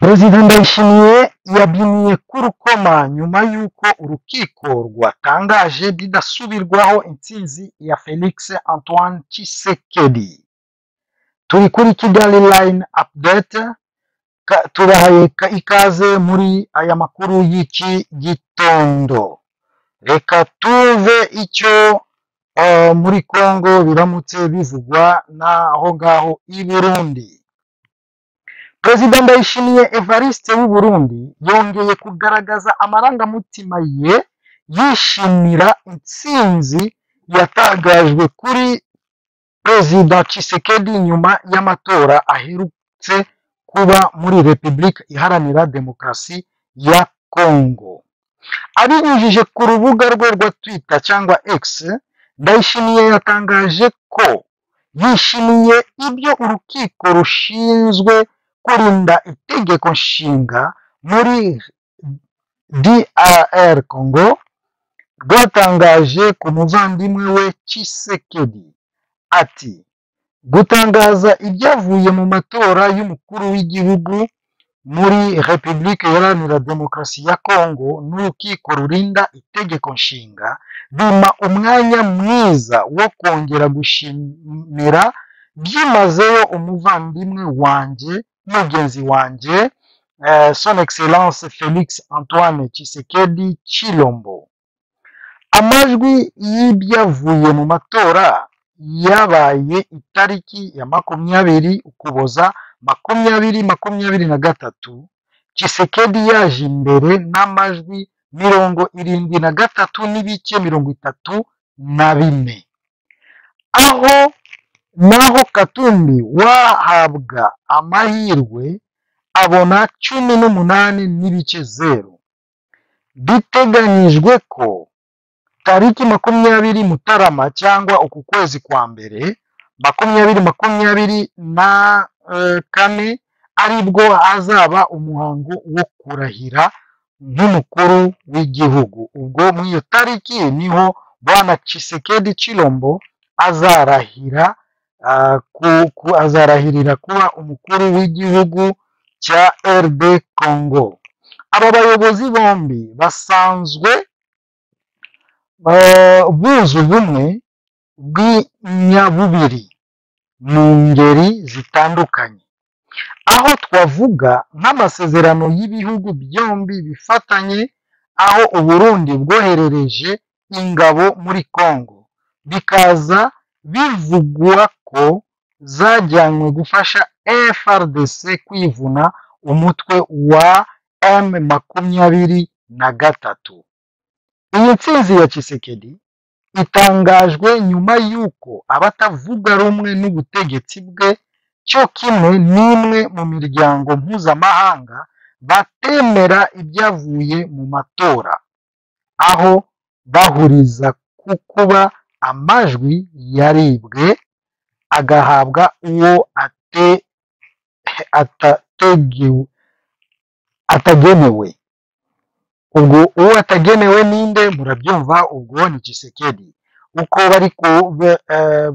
Perezida Ndayishimiye yabyiniye ku rukoma nyuma y'uko urukiko rwatangaje bidasubirwaho intsinzi ya Felix Antoine Tshisekedi. Turi kuri Kigali Line Update, tubahaye ikaze muri aya makuru y'iki gitondo. Reka tuve icyo muri Congo biramutse bivugwa n'aho ngaho i Burundi. Perezida Ndayishimiye Evariste w'u Burundi yongeye kugaragaza amarangamutima ye yishimira intsinzi yatangajwe kuri Perezida Tshisekedi nyuma y'amatora aherutse kuba muri Repubulika Iharanira Demokarasi ya Congo. Abinyujije ku rubuga rwe rwa Twitter cyangwa X, Ndayishimiye yatangaje ko yishimiye ibyo urukiko rushinzwe kurinda itegeko nshinga muri DR Congo rwatangaje ku muvandimwe we Tshisekedi. Ati: "Gutangaza ibyavuye mu matora y'umukuru w'igihugu muri Repubulika Iharanira Demokarasi ya Congo n'urukiko rurinda itegeko nshinga bimpa umwanya mwiza wo kongera gushimira byimazeyo umuvandimwe wanjye, mugenzi wanjye, Son Excellence Felix Antoine Tshisekedi Tshilombo. Amajwi y'ibyavuye mu matora yabaye itariki ya 20 Ukuboza 2023, Tshisekedi yaje imbere n'amajwi 73.34, aho naho Katumbi wahabwa amahirwe abona 18.0. Biteganyijwe ko tariki 20 Mutarama cyangwa uku kwezi kwa mbere 2024 aribwo hazaba umuhango wo kurahira nk'umukuru w'igihugu. Ubwo muri iyo tariki niho Bwana Tshisekedi Tshilombo azarahira azarahirira kuba umukuru w'igihugu cya RD Congo. Aba bayobozi bombi basanzwe buza ubumwe bw'inyabubiri mu ngeri zitandukanye, aho twavuga nk'amasezerano y'ibihugu byombi bifatanye, aho Uburundi bwoherereje ingabo muri Congo, bikaza bivugwa ko zajyanywe gufasha FARDC kwivuna umutwe wa M23. Iyi ntsinzi ya Tshisekedi itangajwe nyuma y'uko abatavuga rumwe n'ubutegetsi bwe cyo kimwe n'imwe mu miryango mpuzamahanga batemera ibyavuye mu matora, aho bahuriza ku kuba amajwi yaribwe agahabwa uwo atagenewe. Ubwo uwo atagenewe ninde? Murabyumva, ubwo ni Tshisekedi. Uko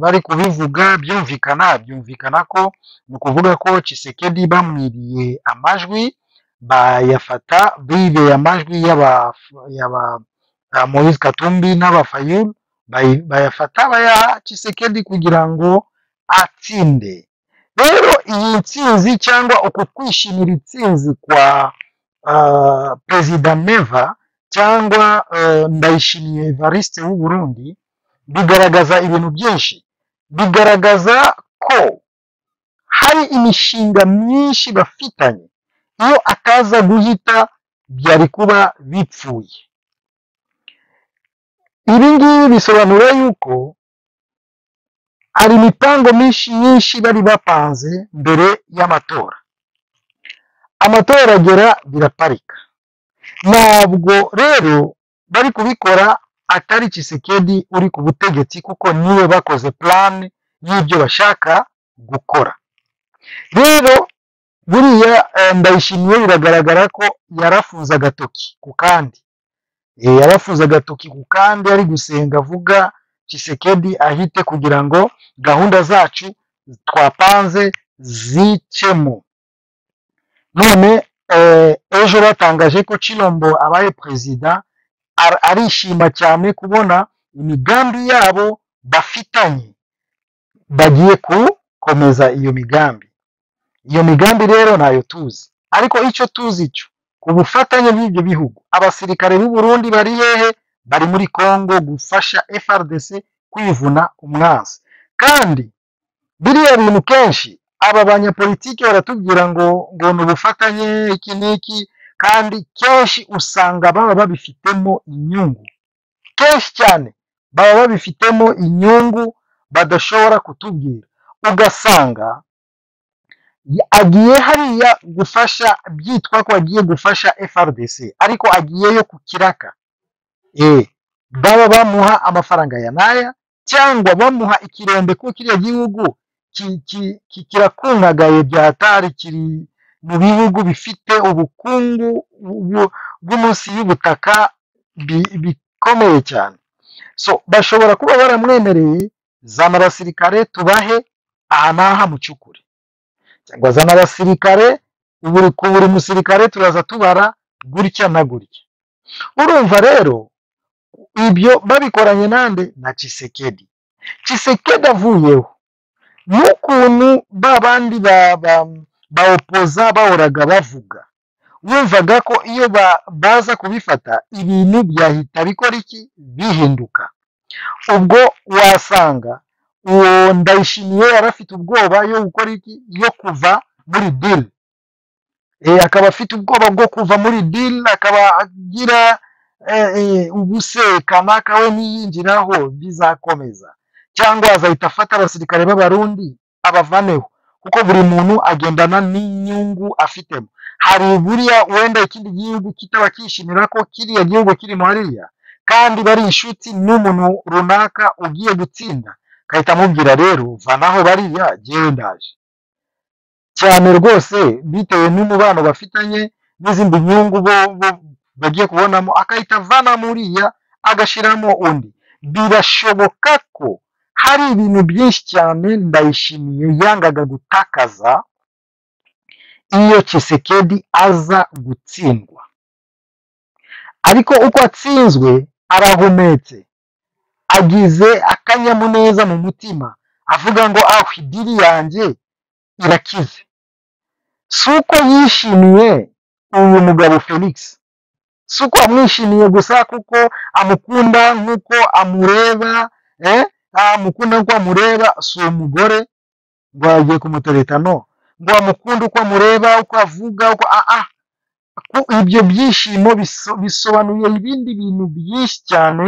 bari kubivuga byumvikana ko ni ukuvuga ko Tshisekedi bamwibiye amajwi, bayafata bibeye amajwi y'aba Moise Katumbi n'abafayulu, bayafata bayaha Tshisekedi kugira ngo atsinde. Rero iyi ntsinzi cyangwa uku kwishimira intsinzi kwa Perezida Neva cyangwa Ndayishimiye Evariste w'u Burundi bigaragaza ibintu byinshi. Bigaragaza ko hari imishinga myinshi bafitanye, iyo ataza guhita byari kuba bipfuye. Ibi ngibi bisobanura yuko hari imipango myinshi bari bapanze mbere y'amatora. Amatora agera biraparika. Ntabwo rero bari kubikora atari Tshisekedi uri ku butegetsi, kuko niwe bakoze plan y'ibyo bashaka gukora. Rero buriya Ndayishimiye biragaragara ko yarafunze agatoki ku kandi. Yarafunze agatoki ku kandi ari gusenga avuga Tshisekedi ahite kugira ngo gahunda zacu twapanze zicemo. None Ejo batangaje ko Chilombo abaye perezida, arishima cyane kubona imigambi yabo bafitanye, bagiye gukomeza iyo migambi. Iyo migambi rero ntayo tuzi, ariko icyo tuzi cyo ku bufatanye bw'ibyo bihugu, abasirikare b'u Burundi bari hehe? Bari muri Congo gufasha FARDC kwivuna umwanzi. Kandi biriya bintu kenshi aba banyapolitiki baratubwira ngo ni ubufatanye iki n'iki, kandi kenshi usanga baba babifitemo inyungu, kenshi cyane baba babifitemo inyungu badashobora kutubwira. Ugasanga agiye hariya gufasha, byitwa ko agiye gufasha FARDC, ariko agiyeyo ku kiraka. Baba bamuha amafaranga ya naya cyangwa bamuha ikirombe, kuko kiriya gihugu kirakungagaye bya hatari, kiri mu bihugu bifite ubukungu bw'umunsi y'ubutaka bikomeye cyane. So bashobora kuba baramwemereye, zana abasirikare tubahe aha n'aha mucukure, cyangwa zana abasirikare ku buri musirikare turaza tubara gutya na gutya. Urumva rero ibyo babikoranye nande? Na Tshisekedi. Tshisekedi avuyeho, n'ukuntu ba bandi ba opoza bahoraga bavuga, wumvaga ko iyo baza kubifata ibintu byahita bikora iki? Bihinduka. Ubwo wasanga uwo Ndayishimiye yari afite ubwoba yo gukora iki? Yo kuva muri deal. Akaba afite ubwoba bwo kuva muri deal, akaba agira ubuse kanaka we niyinjiraho bizakomeza, cyangwa azahita afata abasirikare b'Abarundi abavaneho, kuko buri muntu agendana n'inyungu afitemo. Hari buriya wenda ikindi gihugu kitaba kishimira ko kiriya gihugu kirimo hariya, kandi bari inshuti n'umuntu runaka ugiye gutsinda, agahita amubwira rero vanaho bariya jyewe ndaje. Cyane rwose bitewe n'umubano bafitanye n'izindi nyungu bo bagiye kubonamo, akahita avanamo uriya agashiramo undi. Birashoboka ko hari ibintu byinshi cyane Ndayishimiye yangaga gutakaza iyo Tshisekedi aza gutsindwa, ariko uko atsinzwe arahumetse, agize akanyamuneza mu mutima, avuga ngo aho idiri yanjye irakize. Si uko yishimiye uyu mugabo Felix, si uko amwishimiye gusa kuko amukunda nk'uko amureba, amukunda nk'uko amureba, si umugore ngo agiye kumutereta, no ngo amukunde uko amureba, uko avuga, uko ibyo byishimo bisobanuye ibindi bintu byinshi cyane,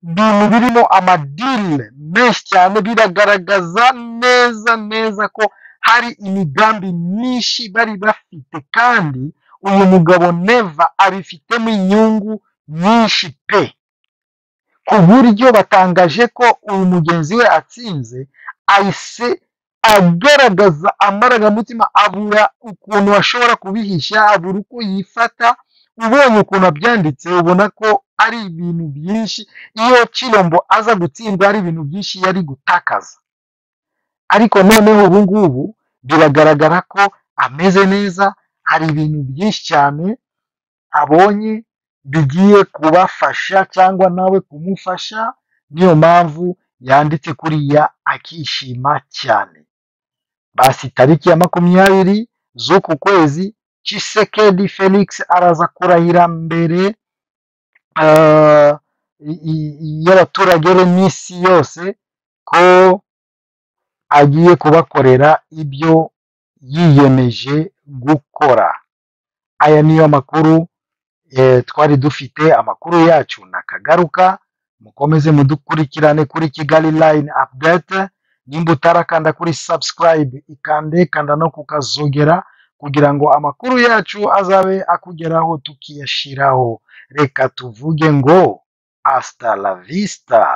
ibintu birimo amadile menshi cyane. Biragaragaza neza neza ko hari imigambi myinshi bari bafite, kandi uyu mugabo Neva abifitemo inyungu nyinshi pe, ku buryo batangaje ko uyu mugenzi we atsinze, ahise agaragaza amarangamutima, abura ukuntu ashobora kubihisha, abura uko yifata. Ubonye ukuntu abyanditse ubona ko ari ibintu byinshi. Iyo Chilombo aza gutsindwa ari ibintu byinshi yari gutakaza, ariko noneho ubu ngubu biragaragara ko ameze neza, hari ibintu byinshi cyane abonye bigiye kubafasha cyangwa nawe kumufasha. Niyo mpamvu yanditse kuriya akishima cyane. Basi tariki ya 20 z'uku kwezi Tshisekedi Felix araza kurahira mbere y'abaturage be n'isi yose ko agiye kubakorera ibyo yiyemeje gukora. Aya niyo makuru twari dufite, amakuru yacu nakagaruka. Mukomeze mudukurikirane kuri Kigali Line Update. Nimba utarakanda kuri subscribe, ikande, kanda no kukazogera kugira ngo amakuru yacu azabe akugeraho tukiyashiraho. Reka tuvuge ngo hasta la vista.